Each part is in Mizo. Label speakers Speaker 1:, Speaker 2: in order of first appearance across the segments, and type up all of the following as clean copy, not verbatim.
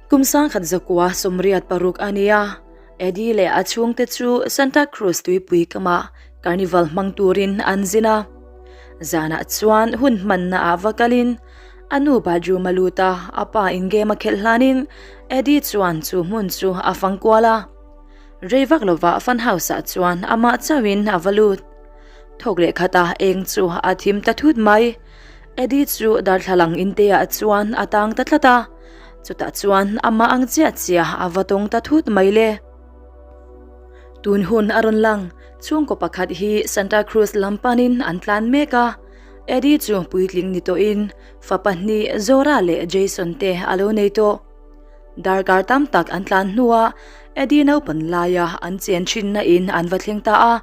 Speaker 1: Kum 1986 a ni a, Eddie leh a chhungte chu Santa Cruz tuipui kamah carnival hmang turin an zin a. Zanah chuan hun hmanna ah va kalin a nu bathroom a lut a, a pa in game a khelh hlanin Eddie chuan chu hmun chu a fang kual a. Rei vak lovah fun house ah chuan amah chauhin a va lut. Thawk leh khatah eng chu a thim ta thut mai. Eddie chu darthlalang inte ah chuan a tang ta tlat a, chutah chuan amah ang chiah chiah a va tawng ta thut mai le. Tun hun a rawn lang, chhungkaw pakhat hi Santa Cruz lam panin an tlan mek a, Eddie chu puitling ni tawhin fa pahnih Zora leh Jason te a lo nei tawh. Darkar tam tak an tlan hnuah Eddie naupan laia an chen thinna in an va thleng ta a.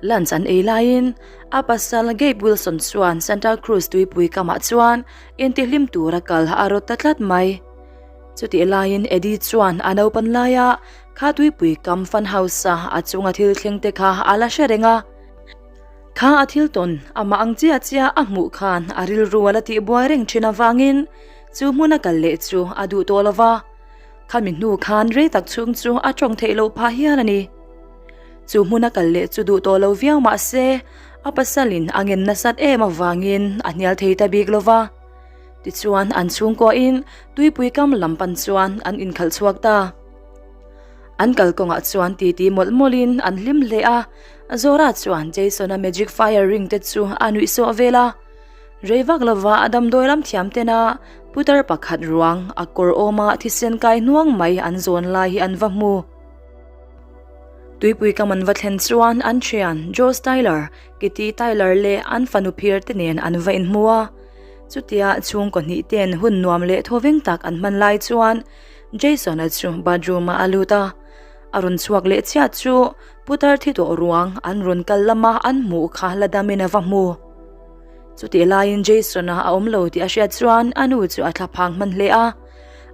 Speaker 1: Lunch an ei laiin a pasal Gabe Wilson chuan Santa Cruz tuipui kamah chuan intihlim tura kal a rawt ta tlat mai. Chutih laiin Eddie chuan a naupan laia kha tuipui kam fun house-a a chunga thil thleng te kha a la hre reng a. Kha a thil tawn amah ang chiah chiah a hmuh khan a rilru a la tihbuai reng thin avangin chu hmuna kal leh chu a duh tawh lo va. Khami hnu khan rei tak chhung chu a tawng theih loh phah hial a ni. Chu hmuna kal leh chu duh tawh lo viau mah se, a pasalin a ngen nasat em avangin a hnial thei ta bik lo va. Tichuan an chhungkuahin tuipui kam lam pan chuan an inkhalh chhuak ta. An kalkawngah chuan titi mawlh mawlhin an hlim hle a, Zora chuan Jason-a magic fire ring te chu a nuihsawh vel a. Rei vak lova a damdawi lam thiam tena putar pakhat ruang a kawr awma thisen kai hnuang mai an zawn lai hi an va hmu. Tuipui kam an va thlen chuan an thian Joe Styler, Kitty Tyler leh an fanu phir te nen an va inhmu a. Chutia chhungkaw hnih ten hun nuam leh thawveng tak an hman lai chuan Jason-a chu bathroom ah a lut a. A rawn chhuak leh chiah chu putar thi tawh ruang an rawn kal lama an hmuh kha la damin a va hmu. Chutih laiin Jason-a a awm lo tih a hriat chuan a nu chu a thlaphang hman hle a.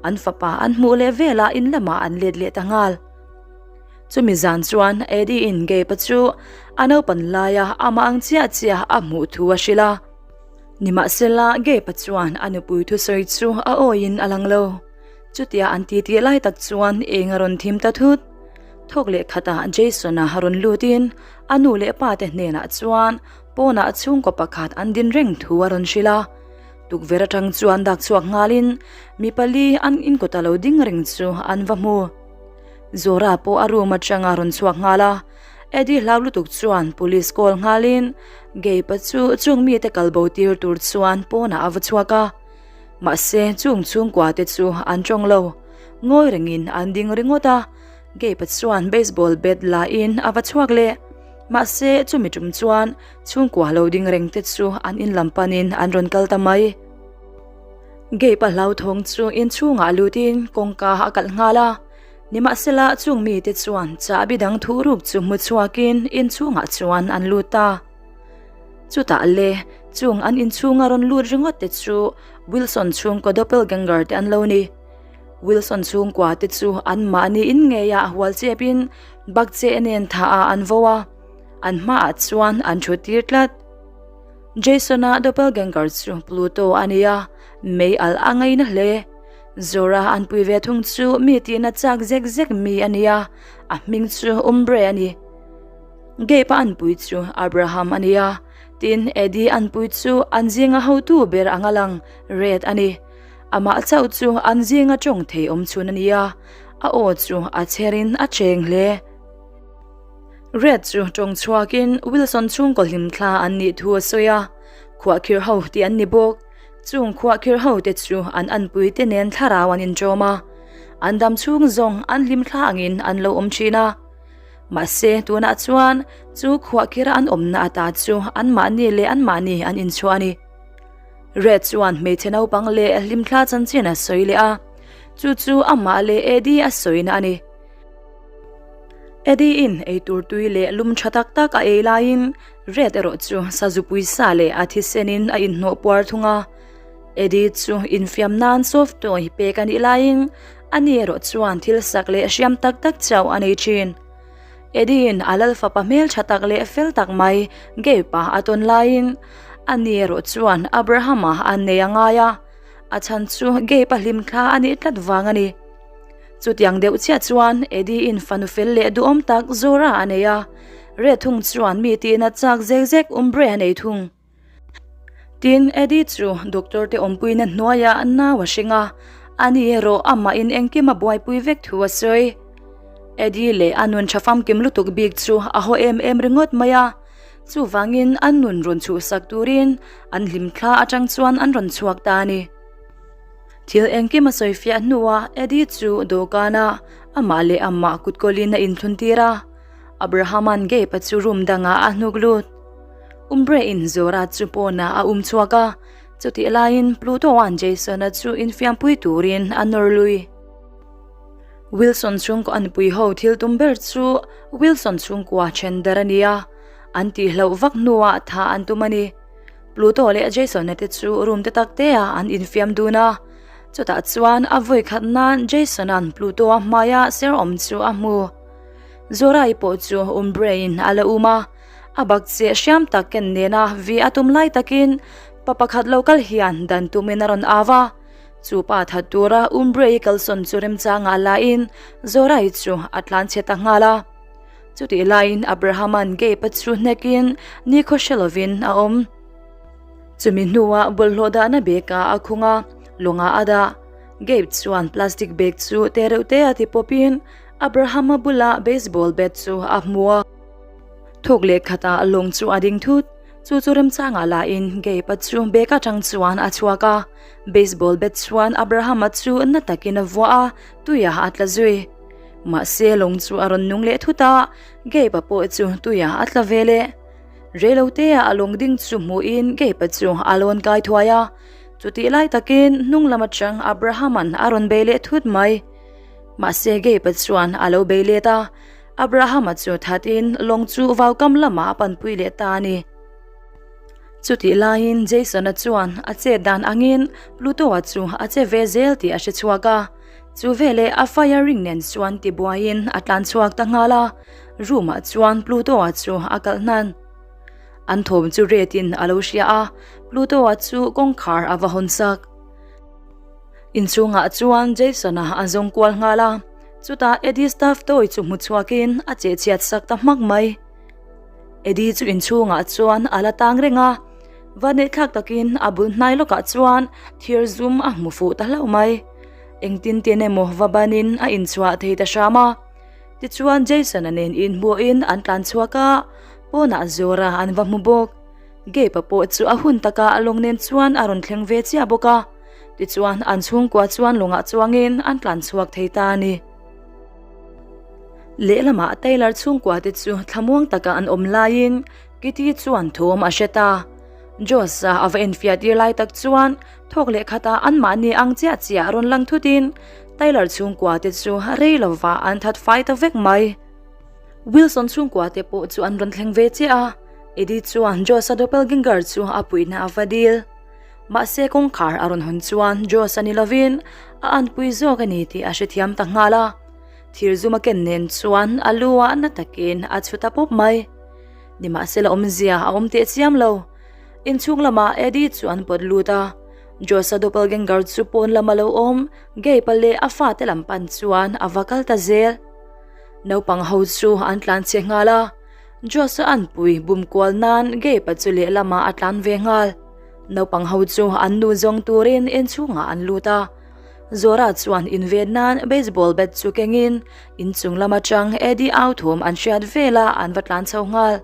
Speaker 1: An fapa an hmuh leh velah in lamah an let leh ta nghal. Chumi zan chuan Eddie-in Gabe-a chu a naupan laia amah ang chiah chiah a hmuh thu a hrilh a. Nimahsela, Gabe-a chuan a nupui thusawi chu a awiin a lang lo. Chutia an titi lai tak chuan eng a rawn thim ta thut. Thawk leh khatah Jason-a rawn lutin a nu leh pa te hnenah chuan pawnah chhungkaw pakhat an din reng thu a rawn hrilh a. Tukverh atang chuan dak chhuak nghalin mi pali an inkawt a lo ding reng chu an va hmu. Zora pawh a room atanga rawn chhuak nghal a, Eddie hlau lutuk chuan police call nghalin Gabe-a chu chung mite kal bo tir tur chuan pawnah a va chhuak a. Mahse chung chhungkua te chu an tawng lo, ngawi rengin an ding ringawt a, Gabe-a chuan baseball bat la in a va chhuak leh. Mahse chumi tum chuan chhungkua lo ding reng te chu an in lam panin an rawn kal ta mai. Gabe-a hlauthawng chu inchhungah lutin kawngka a kalh nghal a, nimahsela chung mite chuan chahbi dang thuh ruk chu hmu chhuakin inchhungah chuan an lut ta. Chutah le, chung an inchhunga rawn lut ringawt te chu Wilson chhungkaw doppelganger te an lo ni. Wilson chhungkua te chu anmahni in ngeiah hual chepin bakcheh nen thah ah an vo a, an hmaah chuan an thu tir tlat. Jason-a doppelganger chu Pluto a ni a, mei alh a ngaina hle. Zora an pui ve thung chu mi tihna chak zek zek mi a ni a, a hming chu Umbre a ni. Gabe-a an pui chu Abraham a ni a, tin Eddie an pui chu an zinga hotu ber anga lang Red a ni. Amah chauh chu an zinga tawng thei awm chhun a ni a, a aw chu a cherin a cheng hle. Red chu tawng chhuakin Wilson chhungkaw hlim thla an nih thu a sawi a, khuahkhirh ho tih an ni bawk. Chung khuahkhirh ho te chu an anpui te nen thlarau an inṭawm a, an dam chhung zawng an hlim thla angin an lo awm ṭhin a. Mahse tunah chuan chu khuahkhirh a an awmna ata chu anmahni leh anmahni an inchhuah a ni. Red chuan hmeichhe naupang leh hlim thla chanchin a sawi leh a, chu chu amah leh Eddie a sawina a ni. Eddie-in eitur tui leh lum tha tak tak a ei laiin Red erawh chu sazupui sa leh a thisenin a inhnawh puar thung a. Eddie chu infiam nan soft toy pek a nih laiin ani erawh chuan thil sak leh hriam tak tak chauh a nei thin. Eddie-in a lal fapa hmel tha tak leh fel tak mai Gabe-a a tawn laiin ani erawh chuan Abraham-a a nei a ngai a. A chhan chu Gabe a hlimthla a nih tlat vang a ni. Chutiang deuh chiah chuan Eddie in fanu fel leh duhawm tak Zora a nei a, Red thung chuan mi tihna chak zek zek Umbre a nei thung. Tin, Eddie chu doctor te awmpuina hnuaiah nau a hring a, ani erawh amahin engkim a buaipui vek thu a sawi. Eddie leh a nun tha famkim lutuk bik chu a haw em em ringawt mai a, chuvangin an nun rawn chhuhsak turin an hlimthla atang chuan an rawn chhuak ta a ni. Thil engkim a sawi fiah hnuah Eddie chu dawhkanah amah leh amah kutkawlin a inthluntir a, Abraham-a'n Gabe-a chu room dangah a hnuk lut. Umbre-in Zora chu pawnah a um chhuak a, chutih laiin Pluto-a'n Jason-a chu infiampui turin a nawr lui. Wilson chhungkaw a nupui ho thil tum ber chu Wilson chhungkua then dar a ni a, an tihloh vak hnuah thah an tum a ni. Pluto leh Jason-a te chu room te tak te ah an infiam dun a, chutah chuan a vawi khat nan Jason-a'n Pluto-a hmaia ser awm chu a hmu. Zora-i pawh chu Umbre-in a la um a, a bak che hriam tak ken nena vi a tum lai takin pa pakhat lo kal hian dan tumin a rawn au a, chu pa that tura Umbre-i kalsawn chu remchangah lain Zora-i chu a tlanchhe ta nghal a. Chutih laiin Abrahama'n Gabe-a chu hnekin nikhaw hre lovin a awm. Chumi hnuah bawlhhlawh dahna bag-ah a khung a, lawngah a dah. Gabe chuan plastic bag chu te reuh te a ti pawpin Abrahama bula baseball bat chu a hmu a. Thuk leh khatah lawng chu a ding thut. Chu chu remchangah lahin Gabe-a chu bag atang chuan a chhuak a. Baseball bat chuan Abrahama chu na takin a vuah a, tuiah a tla zui. Mahse lawng chu a rawn nung leh thut a, Gabe-a pawh chu tuiah a tla ve leh. Reilotea a lawng ding chu hmuhin Gabe-a chu a lawn kai thuai a, chutih lai takin hnung lam atang Abraham-a'n a rawn bei leh thut mai. Mahse Gabe-a chuan a lo bei let a, Abraham-a chu thatin lawng chu vaukam lamah a panpui leh ta a ni. Chutih laiin Jason-a chuan a chet dan angin Pluto-a chu a che ve zel tih a hre chhuak a. Chu veleh a fire ring nen chuan tibuaiin a tlan chhuak ta nghal a, room ah chuan Pluto-a chu a kalh hnan. An thawm chu Red in a lo hria a, Pluto-a chu kawngkhar a va hawn sak. Inchhungah chuan Jason-a a zawng kual nghal a, chutah Eddie staff toy chu hmu chhuakin a chehchhiat sak ta hmak mai. Eddie chu inchhungah chuan a la tang reng a, vaneihthlak takin a bul hnai lawkah chuan thir zum a hmu fuh ta hlauh mai. Engtin tin emaw va banin a inchhuah thei ta hram a. Tichuan Jason-a nen inhmuhin an tlan chhuak a, pawnah Zora an va hmu bawk. Gabe-a pawh chu a hun taka a lawng nen chuan a rawn thleng ve chiah bawk a, tichuan an chhungkua chuan lawngah chuangin an tlan chhuak thei ta a ni. Lehlamah Taylor chhungkua te chu thlamuang taka an awm laiin Kitty chuan thawm a hre ta. Josh-a a va infiah tir lai tak chuan thawk leh khatah anmahni ang chiah chiah rawn lang thutin Taylor chhungkua te chu rei lovah an that fai ta vek mai. Wilson chhungkua te pawh chu an rawn thleng ve chiah a, Eddie chuan Josh-a doppelganger chu a puihna a va dil. Mahse kawngkhar a rawn hawn chuan Josh a ni lovin a anpui zawk a ni tih a hrethiam ta nghal a. Thir zum a ken nen chuan a lu ah na takin a chhu ta pawp mai. Nimahsela awmzia a awm teh chiam lo. Inchhung lamah Eddie chu an pawt lut a. Josh-a doppelganger chu pawn lama lo awm Gabe-a leh a fate lam pan chuan a va kal ta zel. Naupang ho chu an tlan chhe nghal a. Josh-a anpui bum kual nan Gabe-a chu lehlamah a tlan ve nghal. Naupang ho chu an nu zawng turin inchhungah an lut a. Zora chuan inven nan baseball bat chu kengin inchung lam atang Eddie au thawm an hriat velah an va tlan chho nghal.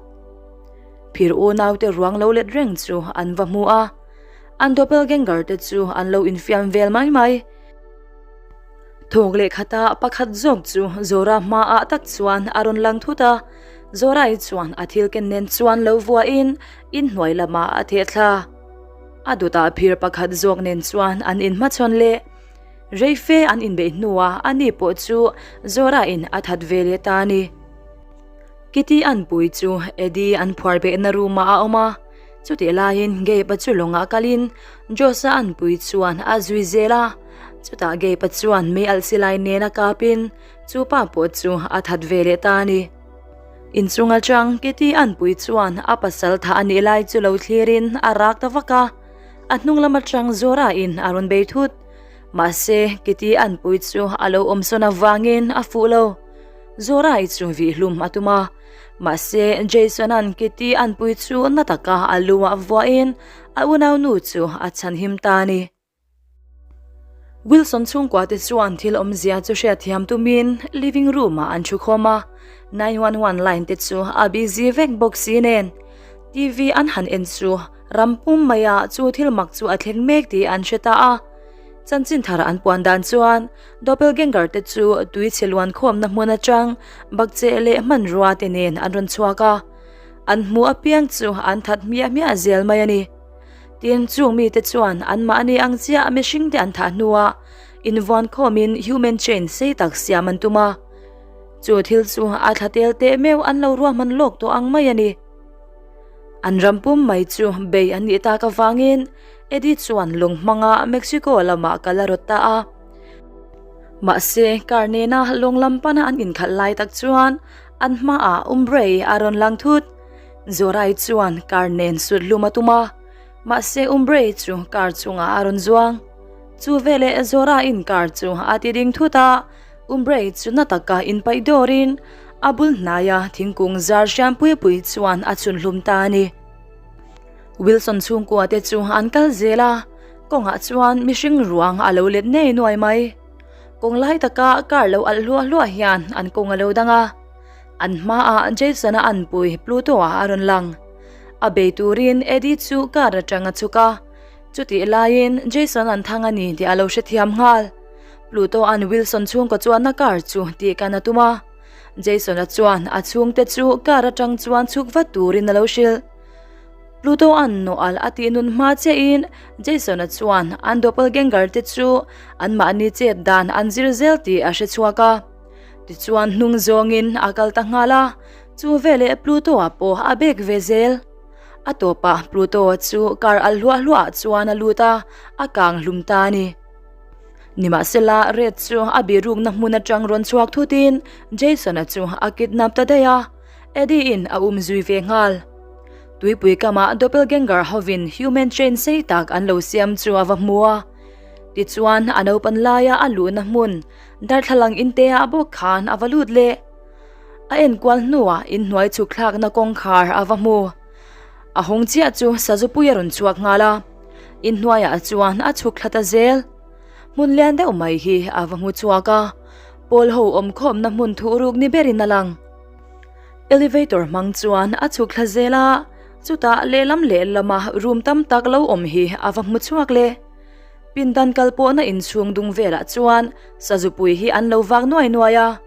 Speaker 1: Phir unaute ruang lo let reng chu an va hmu a. An doppelganger te chu an lo infiam vel mai mai. Thawk leh khatah pakhat zawk chu Zora hmaah tak chuan a rawn lang thut a, Zorai chuan a thil ken nen chuan lo vuahin inhnuai lamah a theh thla. A dawtah phir pakhat zawk nen chuan an inhmachhawn leh. Rei fe an inbeih hnuah ani pawh chu Zoraiin a that ve leh ta a ni. Kitty anpui chu Eddie an phuar behna room ah a awm a. Chutih laiin Gabe-a chu lawngah kalin Josh-a anpui chuan a zui zel a, chutah Gabe-a chuan mei alh silai nena kapin chu pa pawh chu a that ve leh ta a ni. Inchung atang Kitty anpui chuan a pasal thah a nih lai chu lo thlirin a rak ta vak a. A hnung lam atang Zora in a rawn bei thut. Mahse, Kitty anpui chu a lo awm sawn avangin a fuh lo. Zora i chu vih hlum a tum a. Mahse, Jason-a'n Kitty anpui chu na taka a lu ah vuahin a unaunu chu a chhanhim ta a ni. Wilson chhungkua te chuan thil awmzia chu hriatthiam tumin living room ah an thu khawm a, 911 line te chu a busy vek bawk si nen TV an han en chu ram pum maia chu thil mak chu a thleng mek tih an hre ta a. Chanchin thar an puan dan chuan doppelganger te chu tui chhe luan khawmna hmun atang bakcheh leh hmanrua te nen an rawn chhuak a, an hmuh apiang chu an that hmiah hmiah zel mai a ni. Tin, chung mite chuan anmahni ang chiah mihringte an thah hnuah invuan khawmin human chain sei tak siam an tum a. Chu thil chu a thla tel teh meuh an lo ruahman lawk tawh ang mai a ni. An ram pum mai chu bei an nih tak avangin Eddie chuan lung hmanga Mexico lamah kal a rawt ta a. Mahse, car nena lawng lam pana an inkhalh lai tak chuan an hmaah Umbrey a rawn lang thut. Zorai chuan car nen sut hlum a tum a, mahse Umbrey chu car chungah a rawn zuang. Chu veleh Zoraiin car chu a ti ding thut a, Umbrey chu na taka inpaih dawrin a bul hnaia thingkung zar hriam pui pui chuan a chhun hlum ta a ni. Wilson chhungkua te chu an kal zel a, kawngah chuan mihring ruang a lo let nei nuai mai. Kawng lai taka car lo alh hluah hluah hian an kawng a lo dang a. An hmaah Jason-a anpui Pluto-a a rawn lang. A bei turin Eddie chu car atang a chhuk a, chutih laiin Jason an thang a ni tih a lo hrethiam nghal. Pluto-a'n Wilson chhungkaw chuanna car chu tih kan a tum a. Jason-a chuan a chhungte chu car atang chuan chhuk vat turin a lo hrilh. Pluto-a'n nawh-alh a tih nun hma chiahin Jason-a chuan an doppelganger te chu anmahni chet dan an zir zel tih a hrechhuak a. Tichuan hnung zawngin a kal ta nghal a, chu veleh Pluto-a pawh a bek ve zel. A tawpah Pluto-a chu car alh hluah hluah chuan a lut a, a kang hlum ta a ni. Nimahsela Red chu a birukna hmun atang rawn chhuak thutin Jason-a chu a kidnap ta daih a, Eddie-in a um zui ve nghal. Tuipui kamah doppelganger hovin human chain sei tak an lo siam chu a va hmu a. Tichuan a naupan laia a luhna hmun Darthlalang inte ah bawk khan a va lut leh. A enkual hnuah inhnuai chhuk thlakna kawngkhar a va hmu. A hawng chiah chu sazupui a rawn chhuak nghal a, inhnuaiah chuan a chhuk thla ta zel. Hmun lian deuh mai hi a va hmu chhuak a, pawl ho awmkhawmna hmun thuhruk ni berin a lang. Elevator hmang chuan a chhuk thla zel a, chutah lehlam lehlama room tam tak lo awm hi a va hmu chhuak leh. Pindan kal pawhna inchhung dung velah chuan sazupui hi an lo vak nuai nuai a,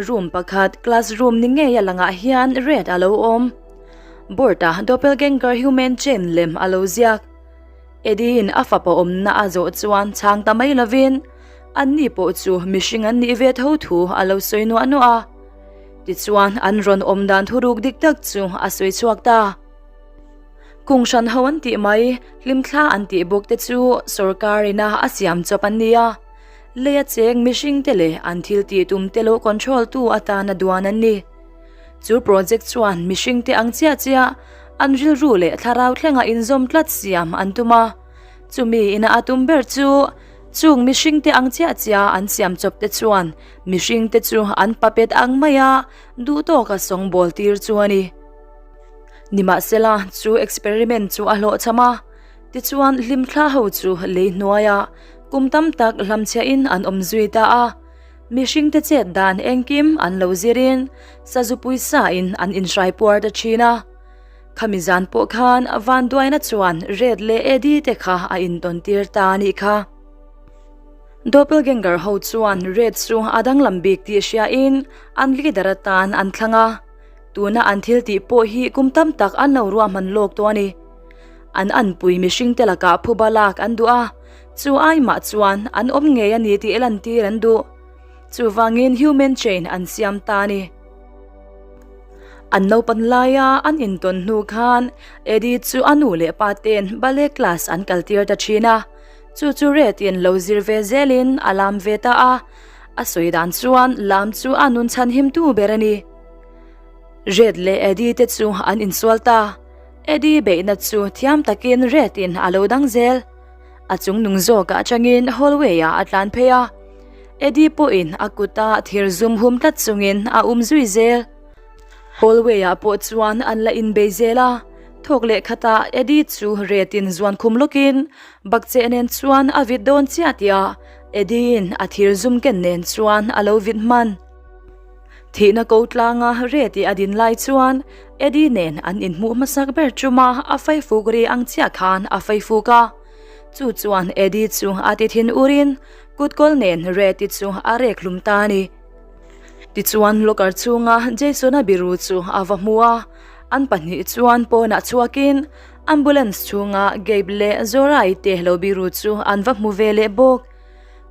Speaker 1: room pakhat class room ni ngei a langah hian red a lo awm. Board ah doppelganger human chain lem a lo ziak. Eddie-in a fapa awmna a zawh chuan chhang ta mai lovin anni pawh chu mihring an nih ve tho thu a lo sawi nuah nuah a. Tichuan an rawn awm dan thuruk dik tak chu a sawi chhuak ta. Kung hran ho an tih mai, hlimthla an tih bawk te chu sorkar ina a siam chawp an ni a. Lei a cheng mihring te leh an thil tih tum te lo control tu atana duan an ni. Chu project chuan mihring te ang chiah chiah an rilru leh thlarau thlenga inzawm tlat siam an tum a. Chumi ina a tum ber chu chung mihring te ang chiah chiah an siam chawp te chuan mihring te chu an puppet ang maia duhtawka sawngbawl tir chu a ni. Nimahsela, chu experiment chu a hlawhchham a, tichuan hlimthla ho chu lei hnuaiah kum tam tak hlamchhiahin an awm zui ta a. Mihringte chet dan engkim an lo zirin sazupui sain an inhrai puar ta thin a. Khami zan pawh khan vanduaina chuan Red leh Eddie te kha a intawn tir ta a nih kha. Doppelganger ho chuan Red chu a danglam bik tih hriain an leader atan an thlang a. Tuna an thil tih pawh hi kum tam tak an lo ruahman lawk tawh a ni. An anpui mihringte lakah phuba lak an duh a, chu ai mah chuan an awm ngei a ni tih lantir an duh. Chuvangin human chain an siam ta a ni. An naupan laia an intawn hnu khan Eddie chu a nu leh pa ten ballet class an kaltir ta thin a, chu chu Red-in lo zir ve zelin a lam ve ta a, a sawi dan chuan lam chu a nun chhanhimtu ber a ni. Red leh Eddie te chu an insual ta. Eddie beihna chu thiam takin Red in a lo dang zel. A chung nung zawkah atangin hallway ah a tlan phei a. Eddie pawhin a kuta thir zum hum tlat chungin a um zui zel. Hallway ah pawh chuan an la inbei zel a, thawk leh khatah Eddie chu Red in zuan khum lawkin bakcheh nen chuan a vit dawn chiah tih ah Eddie in a thir zum ken nen chuan a lo vit hman. Thihna ko tlanga Red i a din lai chuan Eddie nen an inhmuh hmasak ber chuma a faifuk ri ang chiah khan a faifuk a. Chu chuan Eddie chu a ti thin urin kutkawl nen Red i chu a rek hlum ta a ni. Tichuan locker chhunga Jason-a biru chu a va hmu a, an pahnih chuan pawnah chhuakin ambulance chhunga Gabe leh Zora-i te lo biru chu an va hmu ve leh bawk.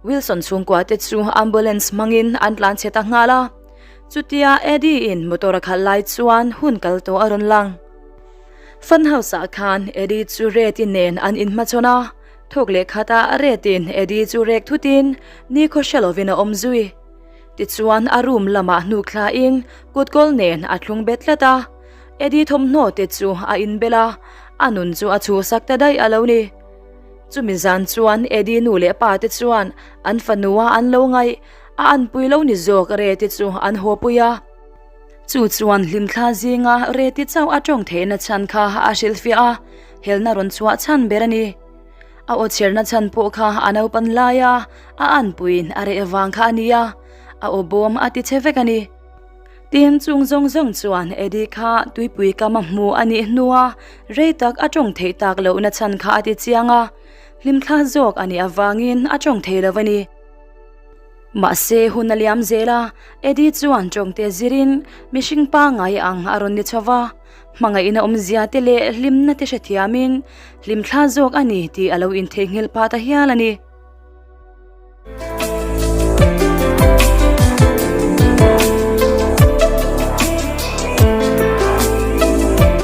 Speaker 1: Wilson chhungkua te chu ambulance hmangin an tlan chhe ta nghal a, chutia Eddie in motor a khalh lai chuan hun kal tawh a rawn lang. Fun house ah khan Eddie chu Red-i nen an inhmachhawn a, thawk leh khatah Red-in Eddie chu rek thutin nikhaw hre lovin a awm zui. Tichuan a room lamah hnuk thlain kutkawl nen a thlung bet tlat a, Eddie thawmhnaw te chu a inbel a, a nun chu a chhuhsak ta daih a lo ni. Chumi zan chuan Eddie nu leh pa te chuan an fanua an lo ngaih, a anpui lo ni zawk Reti chu an haw pui a. Chu chuan hlimthla zinga Reti chauh a tawng theihna chhan kha a hrilhfiah a, helna rawn chhuah chhan ber a ni. A aw chherna chhan pawh kha a naupan laia a anpuiin a reh vang kha a ni a, a aw bawm a ti che vek a ni. Tin, chung zawng zawng chuan Eddie kha tuipui kam a hmu a nih hnua rei tak a tawng theih tak lohna chhan kha a ti chiang a, hlimthla zawk a nih avangin a tawng thei lo a ni. Mahse, hun a liam zel a, Eddie chuan tawngte zirin mihring pangngai ang a rawn ni chho va, hmangaihna awmzia te leh hlimna te hrethiamin hlimthla zawk a ni tih a lo intheihnghilh pah ta hial a ni.